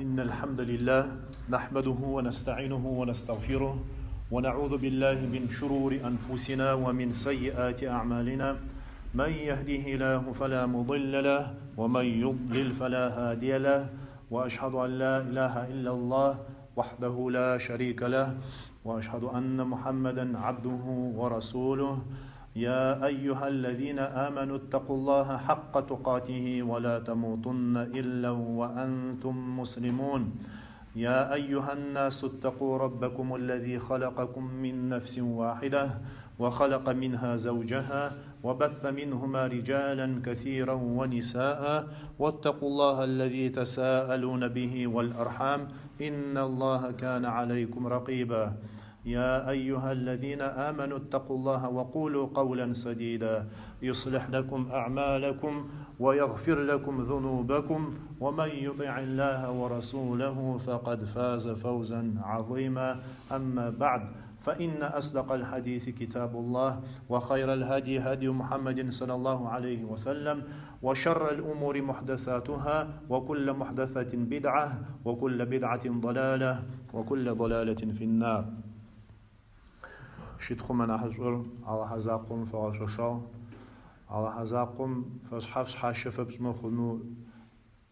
إن الحمد لله نحمده ونستعينه ونستغفره ونعوذ بالله من شرور أنفسنا ومن سيئات أعمالنا من يهده الله فلا مضل له ومن يضلل فلا هادي له وأشهد أن لا إله إلا الله وحده لا شريك له وأشهد أن محمدا عبده ورسوله يا أيها الذين آمنوا اتقوا الله حق تقاته ولا تموتن إلا وأنتم مسلمون يا أيها الناس اتقوا ربكم الذي خلقكم من نفس واحدة وخلق منها زوجها وبث منهما رجالا كثيرا ونساء واتقوا الله الذي تساءلون به والأرحام إن الله كان عليكم رقيبا يا أيها الذين آمنوا اتقوا الله وقولوا قولا سديدا يصلح لكم أعمالكم ويغفر لكم ذنوبكم ومن يطع الله ورسوله فقد فاز فوزا عظيما أما بعد فإن أصدق الحديث كتاب الله وخير الهدي هدي محمد صلى الله عليه وسلم وشر الأمور محدثاتها وكل محدثة بدعة وكل بدعة ضلالة وكل ضلالة في النار Щытхъум анахьышӏур Алахьэ закъом фэгъэшъошагъ. Алахьэ закъом фэшъхьаф шъхьащэ фэпшӏымэ хъунэу,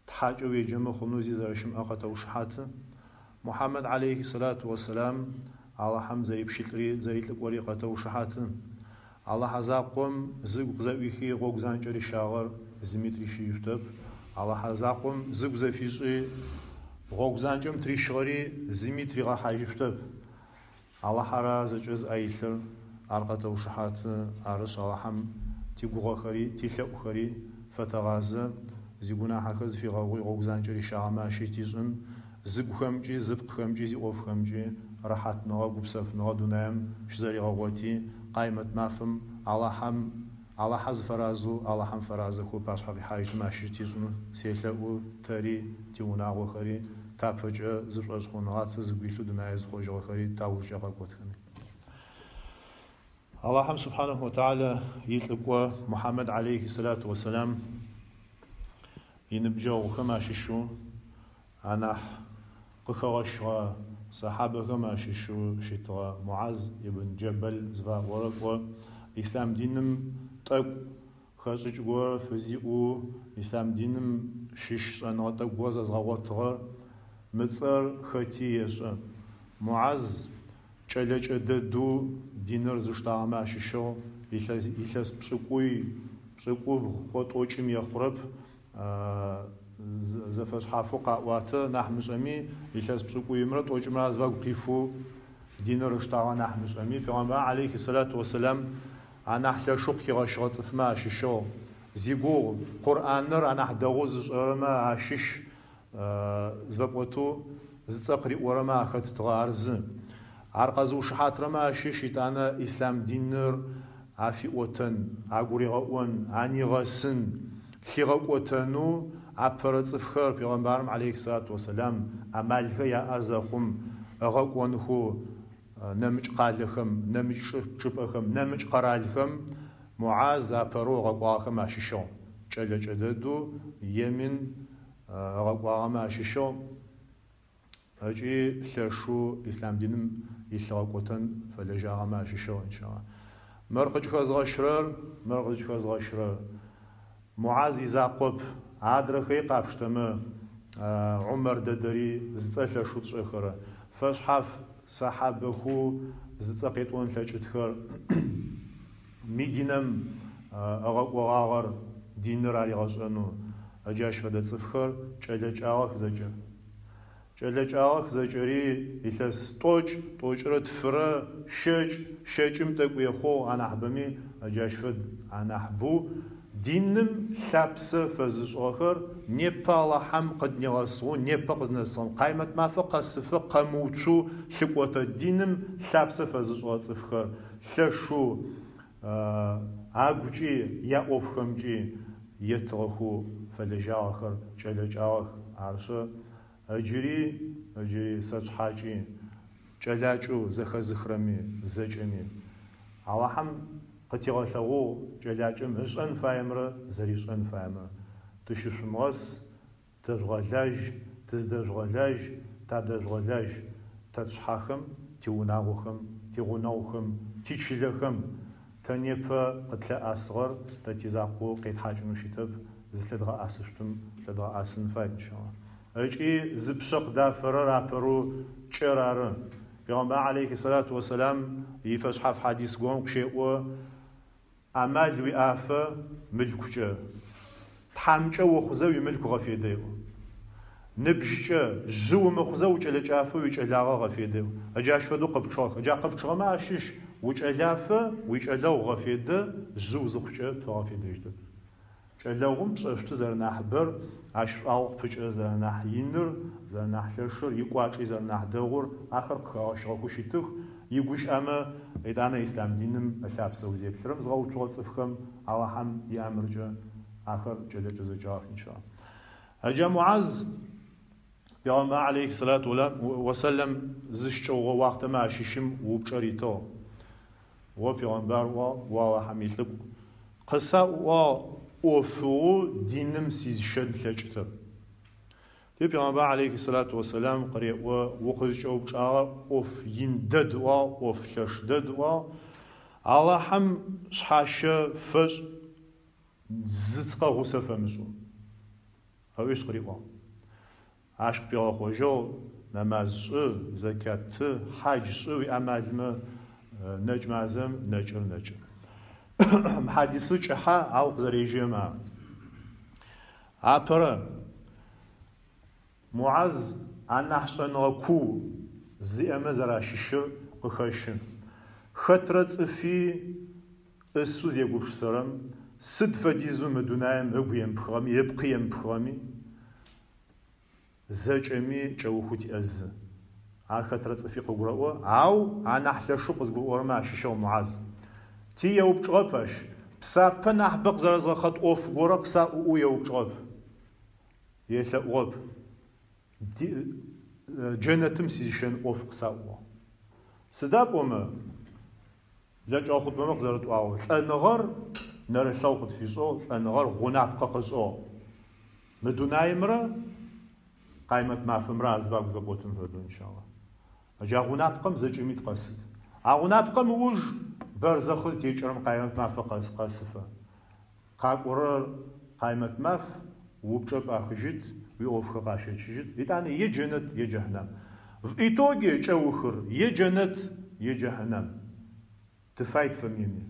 тхьакӏэ уеджэмэ хъунэу зи зэрэщымыӏэр къэтэушыхьаты. Мухьаммэд алейхи сэлату уэ сэлам Алахьэм зэрипщылӏри зэрилӏыкӏори къэтэушыхьаты. Алахьэ закъом зыгу къызэӏуихи гъогу занкӏэ рищагъэр зыми тырищыжьышъутэп. Алахьэ закъом зыгу зэфишӏи гъогу занкӏэм тырищыгъэри зыми тыригъэхьажьышъутэп. Алахьара зэкӏэ зыӏэ илъыр, ар къэтэушыхьаты, арышъ, Алахьэм тигугъэхэри, тилъэӏухэри фэтэгъазэ, зигунахьэхэр зыфигъэгъуи гъогу занкӏэ рищагъэмэ ащыщ тишӏын, зыгухэмкӏи, зыпкъхэмкӏи, зиӏофхэмкӏи рэхьатныгъэ, гупсэфныгъэ дунаим щызэригъэгъоти, къаймэт мафэм Алахьэм, Алахьэ зыфэразэу, Алахьэм фэразэхэу ыпашъхьэ къихьажьытым ащыщ тишӏынэу селъэӏу, тэри, тиунагъохэри, тапэкӏэ зы шӏошъхъуныгъацэ зыгу илъэу дунаир зыхъожьыгъэхэри таужкӏэ къэкӏотхэми. Алахьэм субхьанэху ва тэхьалэ илӏыкӏо Мухьаммэд алейхи сэлату ва сэлам иныбджэгъухэм ащыщэу анахь къыхэгъэщыгъэ сахьабэхэм ащыщэу щытыгъэ Муаз ибн Джэбэл зыфаӏорэ кӏо ислъам диным тӏэкӏу хэшӏыкӏ горэ фызиӏэу ислъам диным щыщ шӏэныгъэ тӏэкӏу горэ зэзгъэгъотыгъэр мы цӏэр хэти ешӏэ. Муаз кӏэлэкӏэ дэдэу диныр зыштагъэмэ ащыщыгъ, илъэс пшӏыкӏуй, пшӏыкӏубгъу, кӏо тӏокӏым ехъурэп, зэфэшъхьафэу къаӏуатэ нахь мышӏэми, илъэс пшӏыкӏуимрэ тӏокӏымрэ азыфагу къифэу диныр ыштагъэ нахь мышӏэми, Пегъэмбар алейхи сэлату уэсэлам анахь лъэшэу къыхигъэщыгъэ цӏыфмэ ащыщыгъ. Зигугъу Къурӏаныр анахь дэгъоу зышӏэрэмэ ащыщ зыфэпӏотэу зыцӏэ къыриӏорэмэ ахэтытыгъэ ар зы. Ар къэзыушыхьатрэмэ ащыщ етӏанэ ислъам диныр афиӏотэн, агуригъэӏон, анигъэсын, лъигъэкӏотэнэу апэрэ цӏыфхэр Пегъэмбарым алейхи сэлату уэсэлам амалхэр яӏэ зэхъум ыгъэкӏонхэу нэмыкӏ къалэхэм, нэмыкӏ чӏыпӏэхэм, нэмыкӏ къэралхэм Муаз апэрэу ыгъэкӏуагъэхэм ащыщыгъ. Кӏэлэкӏэ дэдэу Йемен ыгъэкӏуагъэмэ ащыщыгъ ыкӏи лъэшэу ислъам диным илъыгъэкӏотэн фэлэжьагъэмэ ащыщыгъ, иншалла. Мыр къыкӏыхэзгъэщырэр, мыр къызкӏыхэзгъэщырэр Муаз изакъоп, адрэхэри къапштэмэ, Умэр дэдэри зыцӏэ лъэшэу тшӏэхэрэ, фэшъхьаф сахьабэхэу зыцӏэ къетӏон лъэкӏытхэр Мединэм ыгъэкӏогъагъэр диныр аригъэшӏэнэу, джащ фэдэ цӏыфхэр кӏэлэкӏагъэх зэкӏэ. Кӏэлэкӏагъэх зэкӏэри илъэс тӏокӏ, тӏокӏырэ тфырэ, щэкӏ, щэкӏым тӏэкӏу ехъугъ анахьыбэми, джащ фэд анахьыбэу диным лъапсэ фэзышӏыгъэхэр непэ Алахьэм къыднигъэсыгъэу непэ къызнэсыгъэм, къаймэт мафэ къэсыфэ къэмыуцоу лъыкӏотэ диным лъапсэ фэзышӏыгъэ цӏыфхэр лъэшэу агукӏи яӏофхэмкӏи етыгъэхэу фэлэжьагъэхэр кӏэлэкӏагъэх. Арышъы, Ыджыри, ыджыри сэ сшъхьакӏи, кӏэлакӏэу зэхэзыхрэми, зэкӏэми. Алахьэм къытигъэлъэгъугъ кӏэлакӏэм ышӏэн фаемрэ зэришӏэн фаемрэ. Тыщышъумыгъэс, тэжъугъэлажь, Тыздэжъугъэлажь, тадэжъугъэлажь тэ тшъхьахэм, тиунагъохэм, тигъунэгъухэм, тичылэхэм. Тэ непэ къытлъэӏасыгъэр тэ тизакъоу къетхьакӏынэу щытэп, зылъыдгъэӏасышъутым лъыдгъэӏасын фай, иншаллахь. Ыкӏи зыпшъэ къыдафэрэр апэрэу кӏэр ары. Пегъэмбар алейхи сэлату уэсэлам ифэшъхьаф хьадис горэм къыщеӏо, Амал уиӏафэ мылъкукӏэ, тхьамыкӏэ ухъузэ уимылъку гъэфедэ еӏо. Ныбжькӏэ, жъы умыхъузэ укӏэлэкӏафэ уикӏэлагъэ гъэфедэ еӏо. Ыджащ фэдэу къыпчъыгъэх. Ыджа къыпчъыгъэмэ ащыщ, укӏэлафэ уикӏэлэгъу гъэфедэ, жъы узыхъукӏэ пфэгъэфедэщтэп. Кӏэлэгъум пшӏэшъутыр зэрэнахьыбэр, ащ шӏуагъэу къыпыкӏырэр зэрэнахь иныр, зэрэнахь лъэшыр, икӏуачӏи зэрэнахь дэгъур, ахэр къыхэгъэщыгъэхэу щытых. Игущыӏэмэ, етӏанэ ислъам диным ылъапсэ узеплъырэм зыгъэуцугъэ цӏыфхэм Алахьэм иӏэмыркӏэ ахэр кӏэлэкӏэ зэкӏагъэх, иншаллахь. Ыджа Муаз пегъэмбар алейхи салату уэсэлам зыщыкӏыгъугъэ уахътэмэ ащыщым упчӏэ ритыгъ. О пегъэмбар, о Алахьэм илӏыкӏу, къысаӏу ӏофыгъоу диным сизыщэн лъэкӏытэр. Ти пегъэмбар алейхи салату уэсэлам къыреӏо, укъызкӏэупчӏагъэр ӏоф ин дэд ыӏуагъ, ӏоф лъэш дэд ыӏуагъ. Алахьэм шъхьащэ фэшӏ зыцкъэ гъусэ фэмышӏэу. Ыӏуишъ къыриӏуагъ. Ащ къыпигъэхъожьыгъ, Нэмаз шӏы, зэкят ты, хьадж шӏы уиамалмэ, нэкӏ мазэм нэкӏыр нэкӏы. Мы хьадисыр кӏыхьэ, ау къызэрежьэм ар. Апэрэ, Муаз анахь шӏэныгъэ куу зиӏэмэ зэращыщыр къыхэщы. Хэтрэ цӏыфи ӏысу зегупшысэрэм, сыд фэдизэу мы дунаим ыгу емыпхыгъэми, ыпкъы емыпхыгъэми, Зэкӏэми кӏэухэу тиӏэ зы. Ар хэтрэ цӏыфи къыгурэӏо, ау анахь лъэшэу къызгурыӏорэмэ ащыщыгъ Муаз. Ти еупчӏыгъэп ащ, псапэ нахьыбэ къызэрэзгъэхъэт ӏоф горэ къысаӏу ыӏоу еупчӏыгъэп. Елъэӏугъэп. Джэнэтым сизыщэн ӏоф къысаӏу. Сыда пӏомэ, Блэкӏыгъэ хъутбэмэ къызэрэтӏуагъэу, лӏэныгъэр нэрылъэгъу къытфишӏыгъ, лӏэныгъэр гъунапкъэ къышӏыгъ. Мы дунаимрэ Къаймэт мафэмрэ азыфагу зэкъотым фэдэу, иншалла. Джа гъунапкъэм зэкӏэми тыкъэсыт. А гъунапкъэм ыуж бэрзэхъыр зытекӏырэм Къаймэт мафэ къэсыфэ. Къакӏорэр Къаймэт маф, упчӏэ пӏахыжьыт, уиӏофхэр къащэчыжьыт, етӏанэ е джэнэт, е джэхьнам. В итоге кӏэухыр е джэнэт, е джэхьнам. Тыфай тыфэмыеми.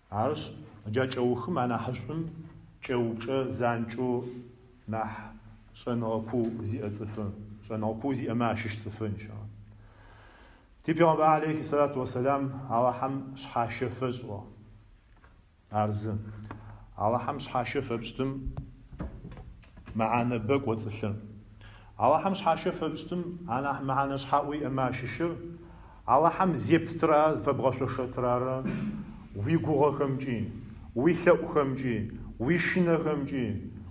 Арышъ, джа кӏэухым анахьышӏум кӏэупчӏэ занкӏэу нахь шӏэныгъэ куу зиӏэ цӏыфы, шӏэныгъэ куу зиӏэмэ ащыщ цӏыфы, иншалла. Ти пегъэмбар алейхи салату уассалам Алахьэм шъхьащэ фэшӏ ыӏуагъ. Ар зы. Алахьэм шъхьащэ фэпшӏтым мэхьанэ бэ кӏоцӏылъыр. Алахьэм шъхьащэ фэпшӏтым анахь мэхьанэ шъхьаӏэу иӏэмэ ащыщыр Алахьэм зептытыр ары, зыфэбгъэшъошэтыр ары, уигугъэхэмкӏи, уилъэӏухэмкӏи, уищынэхэмкӏи,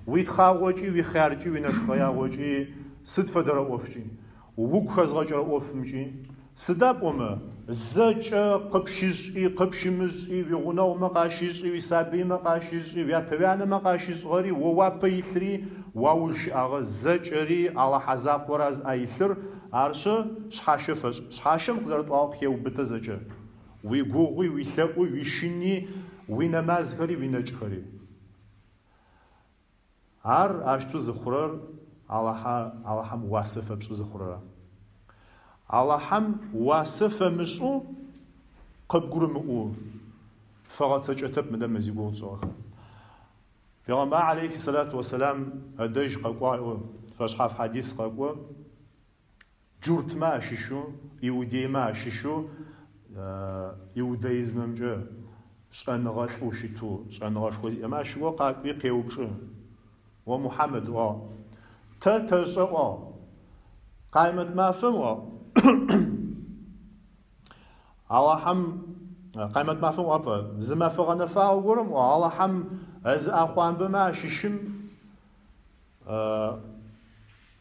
уитхъагъокӏи, уихъяркӏи, уинэшхъэягъокӏи, сыд фэдэрэ ӏофкӏи. Угу хэзгъэкӏырэ ӏофымкӏи, сыда пӏомэ, зэкӏэ къыпщышӏи, къыпщымышӏи, уигъунэгъумэ къащышӏи, уисабыймэ къащышӏи, уятэ-уянэмэ къащышӏыгъэри, о уапэ илъри, уауж щыӏагъэ зэкӏэри Алахьэ закъора зыӏэ илъыр, арышъы, шъхьащэ фэшӏ. Шъхьащэм къызэрэтӏуагъэу къыхеубытэ зэкӏэ. Уигугъуи, уилъэӏуи, уищыни, уинэмазхэри, уинэкӏхэри. Ар ащтэу зыхъурэр Алахьа, Алахьэм уасэ фэпшӏы зыхъурэр ары. Алахьэм уасэ фэмышӏэу къыбгурымыӏоу пфэгъэцэкӏэтэп мыдэ мы зигугъу тшӏыгъэхэр. Пегъэмбар алейхи салату уассалам ыдэжь къэкӏуагъ, фэшъхьаф хьадис къэкӏо, Джуртмэ ащыщэу, иудеймэ ащыщэу иудаизмэмкӏэ шӏэныгъэлӏэу щытэу, шӏэныгъэшхо зиӏэмэ ащыщ горэ къакӏуи къеупчӏы, О Мухьамэд, ыӏуагъ, тэ тэшӏэ, ыӏуагъ, Къаймэт мафэм, ыӏуагъ, Алахьэм, Къаймэт мафэм ыӏуагъэп, зы мэфэ гъэнэфагъэ горэм, ыӏуагъ, Алахьэм ызы ӏэхъуамбэмэ ащыщым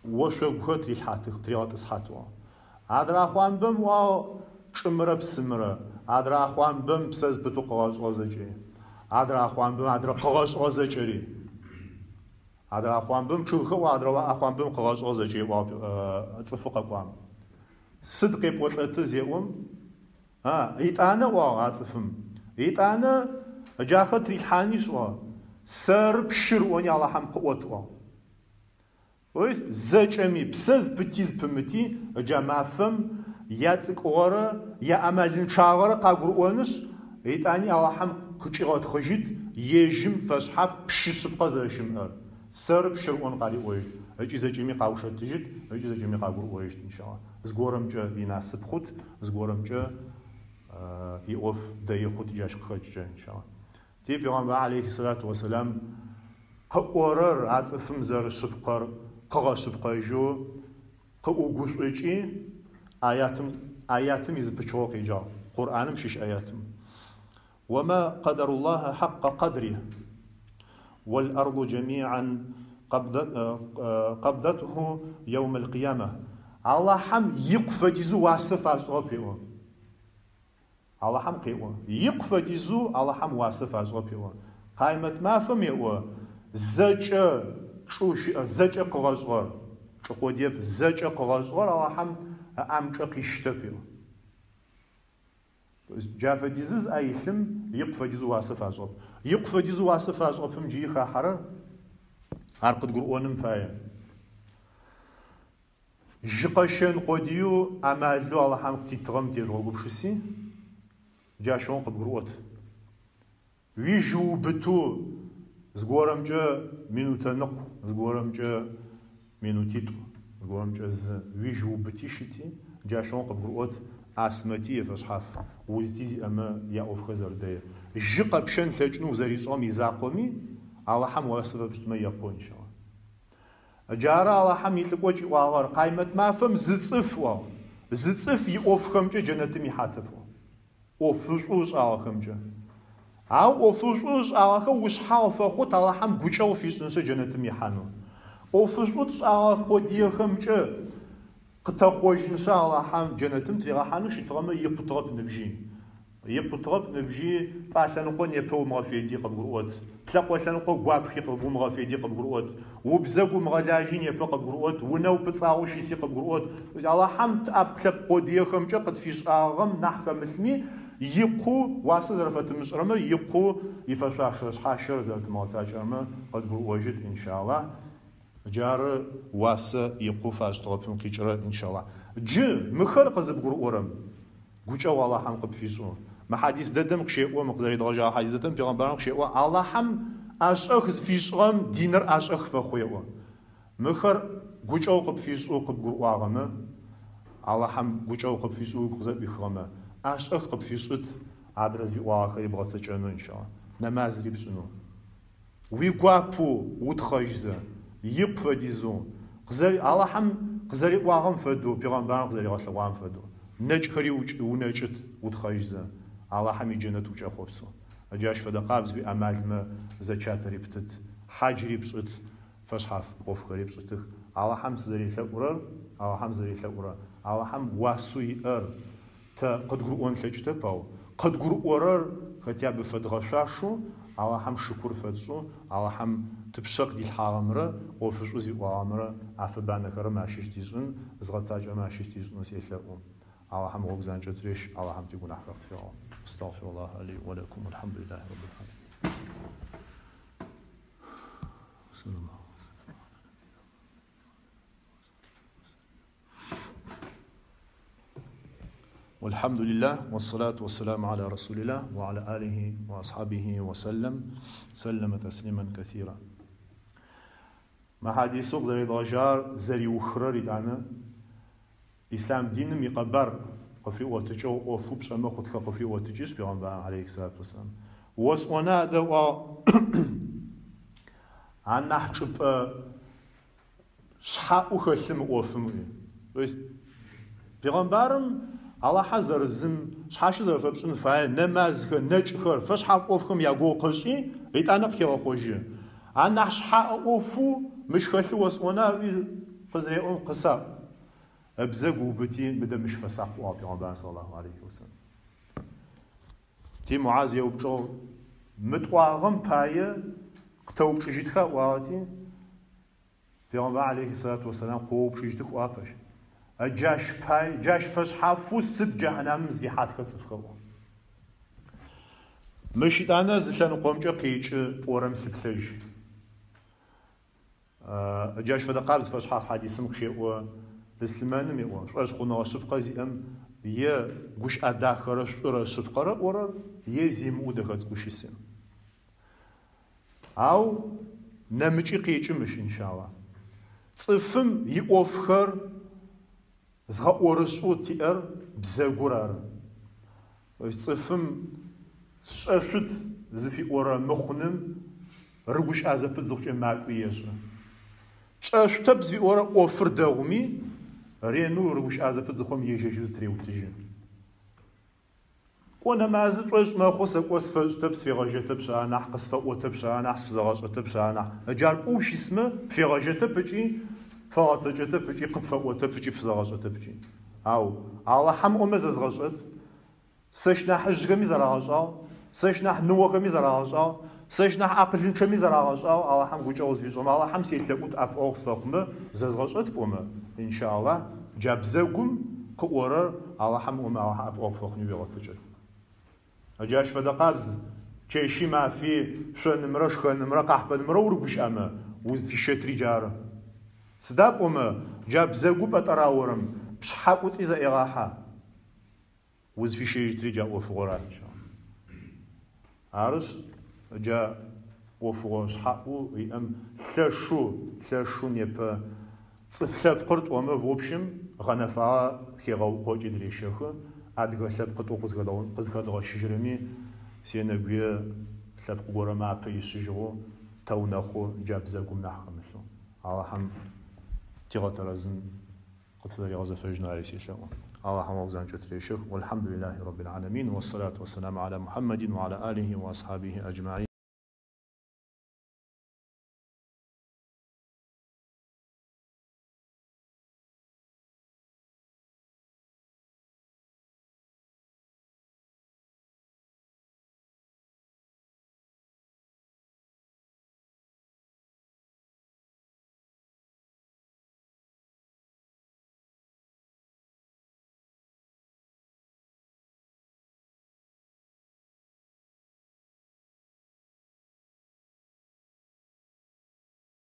Ошъогухэр тырилъхьатых, тыригъэтӏысхьат ыӏуагъ. Адрэ ӏэхъуамбэм ыӏуагъ чӏымрэ псымрэ, адрэ ӏэхъуамбэм псэ зыпытэу къыгъэшӏыгъэ зэкӏэри, адрэ ӏэхъуамбэм адрэ къыгъэшӏыгъэ зэкӏэри. Адрэ ӏэхъуамбэм чъыгхэр ыӏуагъ, адрэ ӏэхъуамбэм къыгъэшӏыгъэ зэкӏэ ыӏуагъ цӏыфэу къэкӏуагъэм. Сыд къепӏолӏэтыр зеӏом, а, итӏанэ ыӏуагъ а цӏыфым. Итӏанэ джахэр тырилъхьанишъ ыӏуагъ, сэры пщыр ыӏони Алахьэм къыӏот ыӏуагъ. То есть зэкӏэми, псэ зыпыти зыпымыти джа мафэм яцӏыкӏугъэрэ яамалынчъагъэрэ къагурыӏонышъ, етӏани Алахьэм къыкӏигъэтхъыжьыт ежьым фэшъхьаф пщы шъыпкъэ зэрэщымыӏэр. Сэры пщыр ыӏон къариӏожьыт, ыкӏи зэкӏэми къаушэтыжьыт, ыкӏи зэкӏэми къагурыӏожьыт, иншаллахь. Зыгорэмкӏэ инасып хъут, зыгорэмкӏэ иӏоф дэи хъут джащ къыхэкӏыкӏэ, иншаллахь. Ти Пегъэмбар алейхи сэлату уэ сэлам къыӏорэр а цӏыфым зэрэшъыпкъэр къыгъэшъыпкъэжьэу къыӏугушӏукӏи, аятым аятым изы пычыгъо къеджагъ, Къурӏаным щыщ аятым. Уэмэ къэдэруллахьэ хьэкъэ къэдрихь, уэл-арду джэмиӏан къэбдэтху еумэл къиямэ. Аллахьэм икъу фэдизэу уасэ фашӏыгъэп, еӏо. Алахьэм къеӏо. Икъу фэдизэу Алахьэм уасэ фашӏыгъэп, еӏо. Къаймэт мафэм, еӏо, зэкӏэ чӏэу щыӏэр, зэкӏэ къыгъэшӏыгъэр, чӏы къодыеп, зэкӏэ къыгъэшӏыгъэр Алахьэм ыӏамкӏэ къищтэп, еӏо. Джа фэдизыр зыӏэ илъым икъу фэдизэу уасэ фашӏыгъэп. Икъу фэдизэу уасэ фашӏыгъэпым джыри хахьэрэр ар къыдгурыӏоным пае. Жьыкъэщэн къодыеу амалэу Алахьэм къытитыгъэм тежъугъэгупшыси, джащыгъум къыбгурыӏот. Уижьы уубытэу зыгорэмкӏэ минутэ ныкъу, зыгорэмкӏэ минутитӏу, зыгорэмкӏэ зы, уижьы уубыти щыти, джащыгъум къыбгурыӏот астмэти е фэшъхьаф узти зиӏэмэ яӏофхэр зэрэдэир. Жьы къэпщэн лъэкӏынэу узэришӏыгъэм изакъоми, Алахьэм уасэ фэпшӏытмэ екъу, иншаллахь. Джары Алахьэм илӏыкӏо кӏиӏуагъэр, Къаймэт мафэм зы цӏыф, ыӏуагъ, зы цӏыф иӏофхэмкӏэ джэнэтым ихьатэп, ыӏуагъ. ӏофышӏоу ышӏагъэхэмкӏэ. Ау ӏофышӏоу ышӏагъэхэр ушъхьагъу фэхъут Алахьэм гукӏэгъу фишӏынышъ джэнэтым ихьанэу. ӏофышӏоу тшӏагъэ къодыехэмкӏэ къытэхъожьынышъ Алахьэм джэнэтым тыригъэхьанэу щытыгъэмэ икъутыгъэп ныбжьи. Икъутыгъэп ныбжьи, пӏэ лъэныкъо непэ умыгъэфеди къыбгурыӏот, плъэкъо лъэныкъо гуапхи умыгъэфеди къыбгурыӏот, убзэгу умыгъэлажьи непэ къыбгурыӏот, унэ упӏыцӏагъэу щыси къыбгурыӏот. Алахьэм тӏэпкълъэпкъ къодыехэмкӏэ къытфишӏагъэм нахь хэмылъми, икъу уасэ зэрэфэтымышӏырэмэ, икъу ифэшъуашэ шъхьащэр зэрэтымыгъэцакӏэрэмэ къыдгурыӏожьыт, иншаллахь. Джары уасэ икъу фашӏытыгъэпым къикӏырэр, иншаллахь. Джы мыхэр къызыбгурыӏорэм. Гукӏэгъу Алахьэм къыпфишӏэу. Мы хьадис дэдэм къыщеӏо, мы къызэредгъэжьэгъэ хьадис дэдэм пегъэмбарым къыщеӏо, Алахьэм ӏэшӏэх зыфишӏыгъэм диныр ӏэшӏэх фэхъу еӏо. Мыхэр гукӏэгъу къыпфишӏэу къыбгурыӏуагъэмэ, Алахьэм гукӏэгъу къыпфишӏэу угу къызэӏуихыгъэмэ, ӏэшӏэх къыпфишӏыт адрэ зыфиӏуагъэхэри бгъэцэкӏэнэу, иншаллахь, нэмазри пшӏынэу. Уигуапэу утхъэжьзэ, икъу фэдизэу, Алахьэм къызэриӏуагъэм фэдэу, пегъэмбарым къызэригъэлъэгъуагъэм фэдэу, нэкӏхэри унэкӏыт утхъэжьзэ, Алахьэм иджэнэт укӏэхъопсэу. Джащ фэдэ къабз уиамалмэ зэчатри птыт, хьаджри пшӏыт, фэшъхьаф ӏофхэри пшӏытых. Алахьэм сызэрелъэӏурэр, Алахьэм сызэрелъэӏурэр, Алахьэм уасэу иӏэр Тэ къыдгурыӏон тлъэкӏытэп, ау къыдгурыӏорэр хотя бы фэдгъэшъуашэу, Алахьэм шыкур фэтшӏэу, Алахьэм тыпшъэ къыдилъхьагъэмрэ ӏофышӏу зиӏуагъэмрэ афэбанэхэрэм ащыщ тишӏын, зыгъэцакӏэрэмэ ащыщ тишӏынэу селъэӏу. Алахьэм гъогу занкӏэ тырещ, Алахьэм тигунахьхэр къытфегъэгъу. Астагъфируллахьа ли ва лакум, вальхьамдулиллахьи раббил гӏалямин. Саллаллаху والحمد لله والصلاة والسلام على رسول الله وعلى آله وأصحابه وسلم سلم تسليما كثيرا Мы хьадисэу къызэредгъэжьагъэр зэриухырэр итӏанэ ислъам диным икъэбар къыфиӏотыкӏэу ӏофэу пшӏэмэ хъутхэр къыфиӏотыкӏышъ пегъэмбарым алейхи салату вассалам осӏона адэ ыӏуагъ анахь чӏыпӏэ шъхьаӏэу хэлъы мы ӏофым ыӏуи. То есть, пегъэмбарым Алахьэ зэрэзым шъхьащэ зэрэфэпшӏын фае нэмазхэр, нэкӏхэр, фэшъхьаф ӏофхэм ягугъу къышӏи, етӏанэ къыхегъэхъожьы. Анахь шъхьаӏэ ӏофэу мыщ хэлъы осӏона ыӏуи къызыреӏом, къысаӏу. Ыбзэгу ыубыти, мыдэ мыщ фэсакъ ыӏуагъ пегъэмбарым саллаллаху алейхи вассалам. Ти Муаз еупчӏыгъ, Мы тӏуагъэм пае къытэупчӏыжьытха ыӏуагъэти, Пегъэмбар алейхи сэлату уэсэлам къыоупчӏыжьытых ыӏуагъэп ащ. Джащ пай, джащ фэшъхьафэу сыд джэхьнамым зыфихьатхэр цӏыфхэр ыӏуагъ. Мыщ итӏанэ зы лъэныкъомкӏэ къекӏы пӏорэм лъыплъэжь. Джащ фэдэ къабз фэшъхьаф хьадисым къыщеӏо, Быслъымэным еӏо, шӏошъхъуныгъэ шъыпкъэ зиӏэм е гущыӏэ дахэрэ шӏурэ шъыпкъэрэ ыӏорэр, е зи ымыӏоу дэхэ цӏыкӏоу щысын. Ау нэмыкӏи къекӏы мыщ, иншалла. Цӏыфым иӏофхэр згъэӏорышӏэу тиӏэр бзэгур ары. Цӏыфым сшӏэшъут зыфиӏорэ мыхъуным рыгущыӏэ зэпыт зыхъукӏэ макӏуи ешӏы. Тшӏэшъутэп зыфиӏорэ ӏофыр дэгъуми, ренэу рыгущыӏэ зэпыт зыхъум ежь-ежьэу зытыреутыжьы. Кӏо нэмазы шӏошӏ мэхъу, сэ кӏо сфэшӏтэп, сфегъэжьэтэп шъа нахь, къысфэӏотэп шъа нахь, сфызэгъэшӏэтэп шъа нахь. Ыджар пӏоу щысмэ, пфегъэжьэтэп ыкӏи пфэгъэцэкӏэтэп ыкӏи къыпфэӏотэп ыкӏи пфызэгъэшӏэтэп ыкӏи. Ау Алахьэм ыӏомэ зэзгъэшӏэт, сэщ нахьыжъхэми зэрагъэшӏагъ, сэщ нахь ныохэми зэрагъэшӏагъ, сэщ нахь акъылынчъэми зэрагъэшӏагъ, Алахьэм гукӏэгъу зыфишӏымэ, Алахьэм селъэӏут ӏэпыӏэгъу сфэхъумэ, зэзгъэшӏэт пӏомэ, инша Алахь, джа бзэгум къыӏорэр Алахьэм ыӏомэ Алахьэ ӏэпыӏэгъу пфэхъуни уигъэцэкӏэт. Джащ фэдэ къабз чэщи мафи шъонымрэ шхэнымрэ къахьпэнымрэ урыгущыӏэмэ, узфищэтри джары. Сыда пӏомэ, джа бзэгу пӏэтӏэраорэм пшъхьэ кӏуцӏи зэӏегъахьэ. Узфищэжьытри джа ӏофыгъор ары. Арышъ, джа ӏофыгъо шъхьаӏэу иӏэм лъэшэу, лъэшэу непэ цӏыф лъэпкъыр тӏомэ, в общем, гъэнэфагъэ хегъэукъо ыкӏи дырещэхы, адыгэ лъэпкъы тӏоу къызхэдгъэщыжьырэми, сенэгуе лъэпкъ горэмэ апэ ишъыжьыгъэу тэунэхъу джа бзэгум нахь хэмылъэу. Алахьэм тигъэтэрэзын. Къытфызэригъэзэфэжьынэу ари селъэӏу. Алахьым гъогу занкӏэ тырещэх. Уалхьамдулиллахи раббил аламин, уассалату уассаламу аля Мухьаммадин уа аля алихи уа асхьабихи аджмаин.